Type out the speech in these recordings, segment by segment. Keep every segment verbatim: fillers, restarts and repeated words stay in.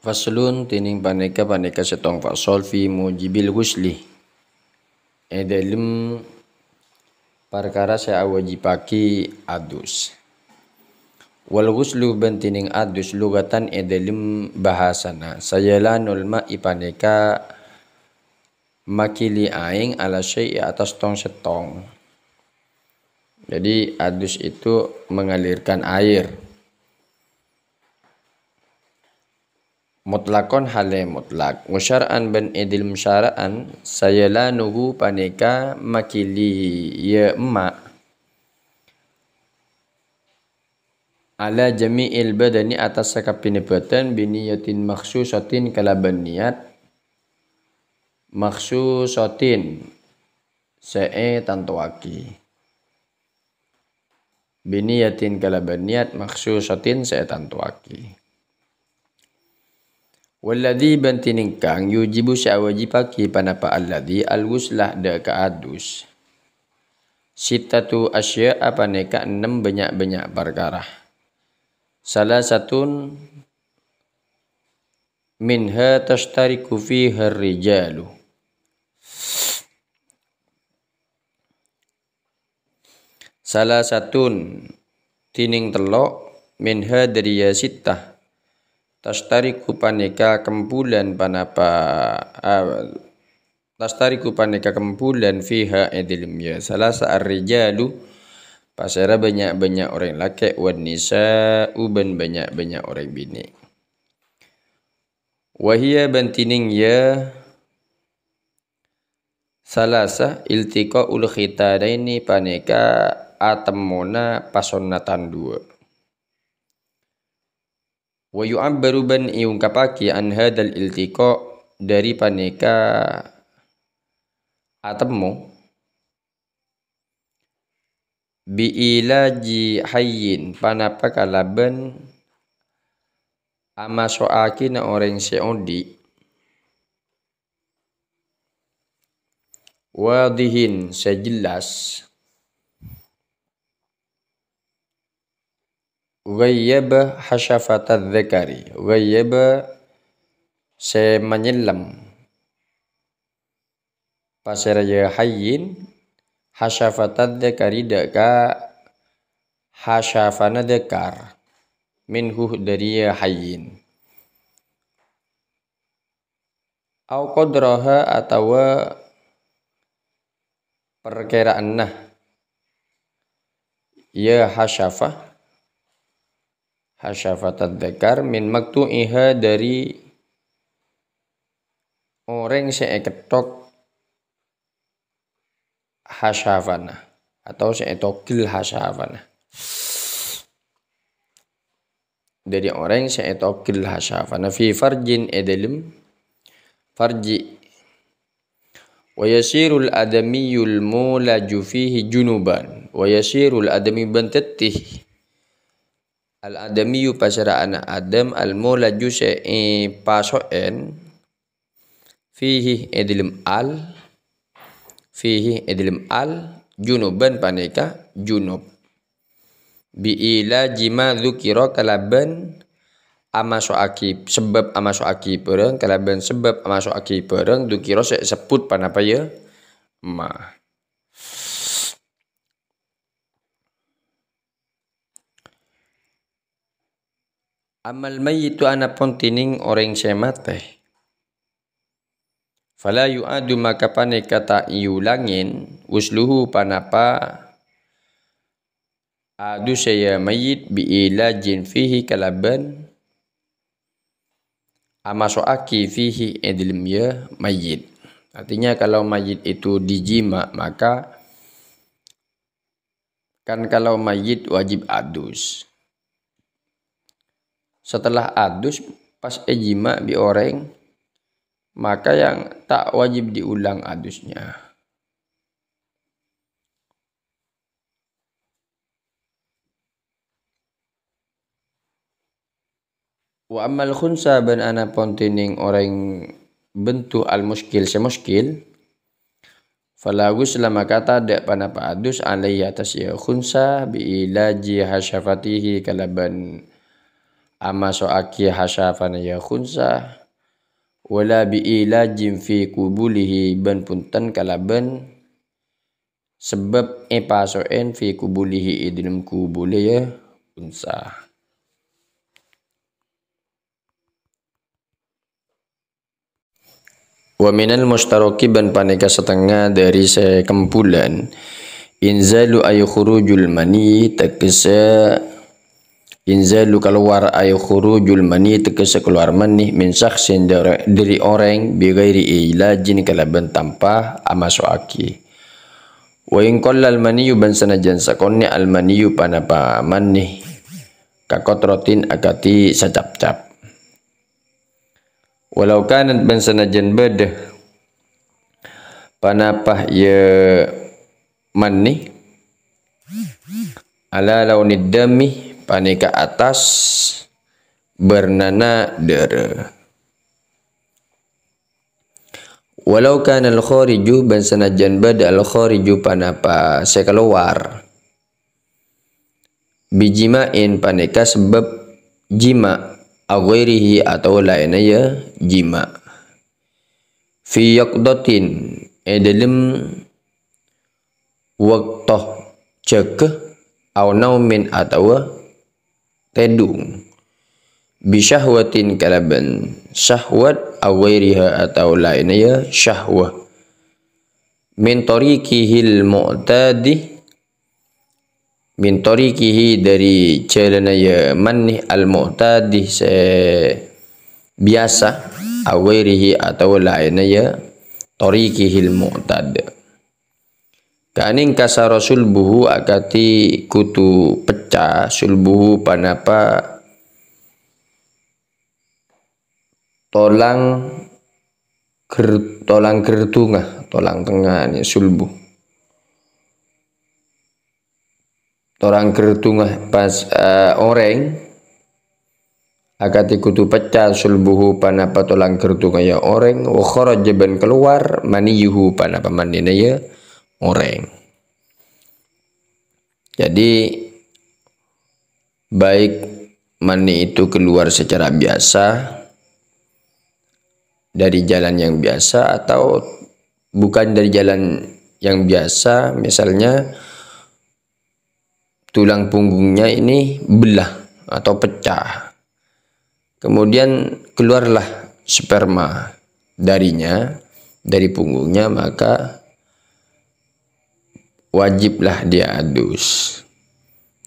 Faslun, dhinèng panèka, panèka sèttong fasal fi mujibil ghusli. È dhâlem parkara sè awâjibhâghi adus. Wal ghuslu, bân dhinèng adus, lughatan è dhâlem bhâsana. Sayalanul ma'i panèka makili aèng ala syai'i atas tong-sèttong. Jadi, adus itu mengalirkan air. Mutlaqan halè mutlak. Wa syar'an bân è dhâlem syara'an, sayalanul ma'i panèka makili, ya, ma'. Ala jami'il badani atas sakabbhiyânna bhâdhân biniyatin makhsusatin kalabân niyat makhsusatin sè ètantowaghi. Biniyatin kalabân niyat makhsusatin sè ètantowaghi. Walladzi bân dhinèng kang yujibu sè awâjibhâghi panapa alladzi al-ghusla dâ' ka adus. Sittatu asya'a panèka ennem bânnya'-bânnya' parkara. Salasatun minha tashtariku fiha rijalu. Salasatun, dhinèng tello', minha dhâri ya sittah, tashtariku panèka kempulan panapa, ah, tashtariku panèka kempulan fiha è dhâlem ya salasa ar-rijalu, pasèra bânnya'-bânnya' orèng lakè', wan nisa'u bân bânnya'-bânnya' orèng binè'. Wa hiya bân dhinèng ya salasa iltiqa'ul khitanaini panèka atemmona pasonnatan duwâ'. Wa yu'abbaru bân èungkabbhâghi an hadzal iltiqa' dhâri panèka atemmo bi ilaji hayyin panapa kalabân amaso'aghina orèng sè odi'. Wadhihin sè jelas. Ghayyaba hasyafatadz dzakari. Ghayyaba sè manyellem. Pasèra ya hayyin hasyafatadz dzakari dâ' ka hasyafana dzakar. Minhu dhâri ya hayyin. Au qadraha atawa parkèra'anna. Ya hasyafa. Hasyafatadz dzakar min maqtu'iha dhâri orèng sè èketthok hasyafana atau sè ètogel hasyafana. Dhâri orèng sè ètogel hasyafana fi farjin è dhâlem farji. Wa yasirul adamiyul mulaju fihi junuban. Wa yasirul adami bân dhâddhi. Al-adamiyu pasèra ana' Adam, al-mulaju sè èpaso'èn, fihi è dhâlem al, fihi è dhâlem al, junuban panèka junub. Bi ilaji ma dzukira kalabân amaso'aghi, sebab amaso'aghi bhârâng, kalabân sebab amaso'aghi bhârâng dzukira sè èsebbhut panapa ya ma. Ammal mayyitu anapon dhinèng orèng sè matè. Fala yu'adu maka panèka ta' èulangèn ghusluhu panapa adusè ya mayyit bi ilajin fihi kalabân amaso'aghi fihi è dhâlem ya mayyit. Artinya kalau mayit itu dijima, maka kan kalau mayit wajib adus. Setelah adus, pas èjima bi' orèng, maka yang tak wajib diulang adusnya. Wa ammal khunsa bân anapon dhinèng orèng bentuk al-muskil sè muskil, fala ghusla maka tadâ' panapa adus alaihi atas ya khunsa bi ilaji hasyafatihi kalabân amaso'aghi hasyafana ya khunsa, wala bi ilajin fi qubulihi, bân bhunten kalabân sabâb èpaso'èn fi qubulihi è dâlem kubulè ya khunsa. Wa minal musytaraki bân panèka satengnga dâri sè kempulan. Inzalu ay khurujul mani, tegghâsa inzalu kalowar, ay khurujul mani tegghâsa kalowar mani, min syakhsin dâri, dâri orèng, bi ghairi ilajin kalabân tanpa amaso'aghi. Wa in qallal maniyu bân sanajjân sakonè' al maniyu panapa mani, ka qatratin akadhi sacapcap. Walau kanat bân sanajjân bâdâ panapa ya mani, ala launid dami panèka attas bârnana dârâ. Walau kanal khariju bân sanajjân bâdâ al khariju panapa sè kalowar. Bijima'in panèka sabâb jima', aghairihi atawa laènna ya jima'. Fi yaqdatin, è dâlem bâkto jâgâ, au naumin atawa tèdung. Bisyahwatin kalabân syahwat, aghairiha atawa laènna ya syahwah. Min thariqihil mu'tadi, min thariqihi dâri jhâlânna ya mani al-mu'tadi sè biyasa, aghairihi atawa laènna ya thariqihil mu'tad. Ka'anèng kasara sulbuhu akadhi kodhu pecca sulbuhu panapa tolang ger-, tolang gerdunga, tolang tengnga nè sulbu. Tolang gerdunga pas, eh, orèng, akadhi kodhu pecca sulbuhu panapa tolang gerdunga ya orèng, wa kharaja bân kalowar, maniyuhu panapa manina ya orèng. Jadi, baik mani itu keluar secara biasa, dari jalan yang biasa, atau bukan dari jalan yang biasa, misalnya tulang punggungnya ini belah atau pecah. Kemudian keluarlah sperma darinya, dari punggungnya, maka wajiblah dia adus.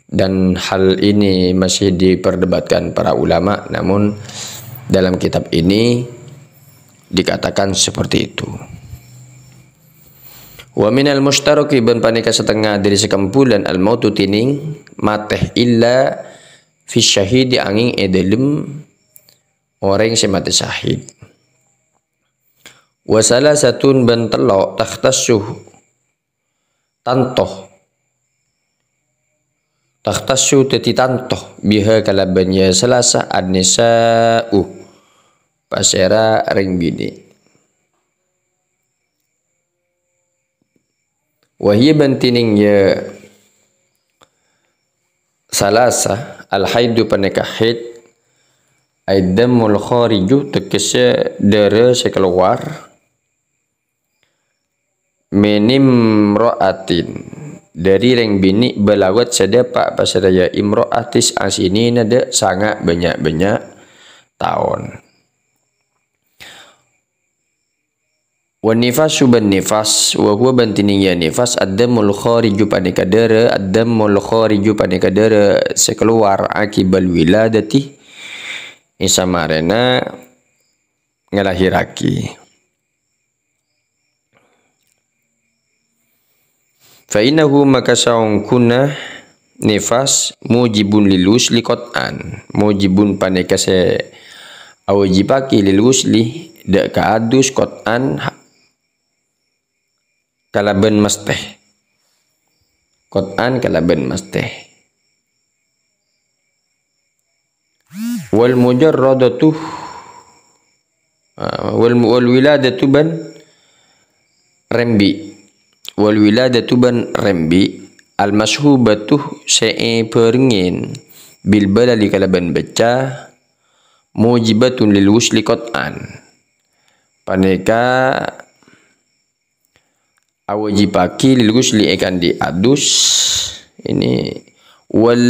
Dan hal ini masih diperdebatkan para ulama, namun dalam kitab ini dikatakan seperti itu. Wa minal musytaraki bân panèka satengnga dâri sakampulan al mautu tènèng matè illa fi syahidi angèng è dâlem orèng sè matè syahid. Wa salasatun bân tello' takhtassu tanto. Takhtassu dhâddhi tanto biha kalabân ya salasa an-nisa'u pasèra rèng binè'. Wa hiya bân tènèng ya salasa al-haidu panèka haid, ay dammul khariju tegghâsè dârâ sè kalowar, min imra'atin, dâri rèng binè' balaghat sè dâpa' pasèra ya imra'atis asinina dâ' sanga' bânnya'-bânnya' taon. Wa nifasu bân nifas, wa huwa bân tènèng ya nifas, ad-dammul khariju panèka dârâ, ad-dammul khariju panèka dârâ sè kalowar akibal wiladati, è samarèna ngalahèrraghi. Fa innahu maka saongghuna nifas mujibun lil ghusli qat'an. Mujibun panèka sè awâjibhâghi lil ghusli dâ' ka adus qat'an ha-, kalabân mastè. Qat'an kalabân mastè. Wal mujarradatu, ah, wal mu-, wal wiladatu bân rembi'. Wal wiladatu bân rembi', al mashubatu sè èbhârengngè bil balali kalabân becca, mujibatun lil ghusli qat'an. Panèka awajibaghi lil ghusli èkandi adus. Ini wal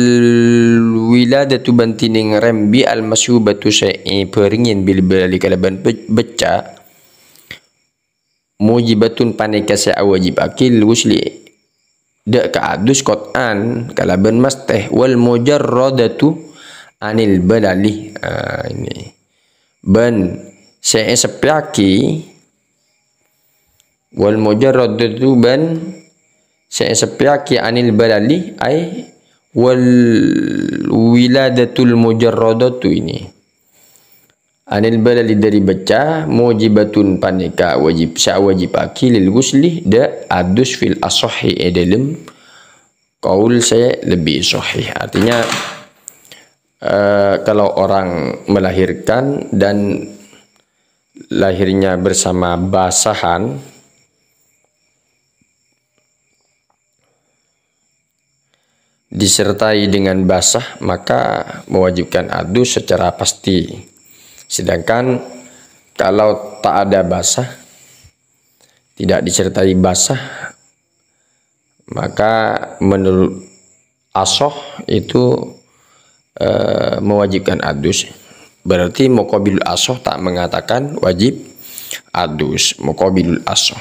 wiladatu bân dhinèng rembi al masubatu sè èbhârengngè bil balali kalabân be-, becca. Mujibatun panèka sè awajibaghi lil ghusli dâ' ka adus qat'an kalabân masthè wal mujarradatu anil balali. Ah, ini. Bân sè èseppèyaghi wal mujarradatu bân sè èseppèyaghi anil balali ai wal wiladatul mujarradatu ini. Anil balali dâri becca mujibatun panèka wajib, sè awajibaghi lil ghusli dâ' adus fil asohi è dâlem kaul sè lebbi sahih. Artinya, eh, kalau orang melahirkan dan lahirnya bersama basahan, disertai dengan basah, maka mewajibkan adus secara pasti. Sedangkan kalau tak ada basah, tidak disertai basah, maka menurut asoh itu, eh, mewajibkan adus. Berarti muqabilul asoh tak mengatakan wajib adus. Muqabilul asoh.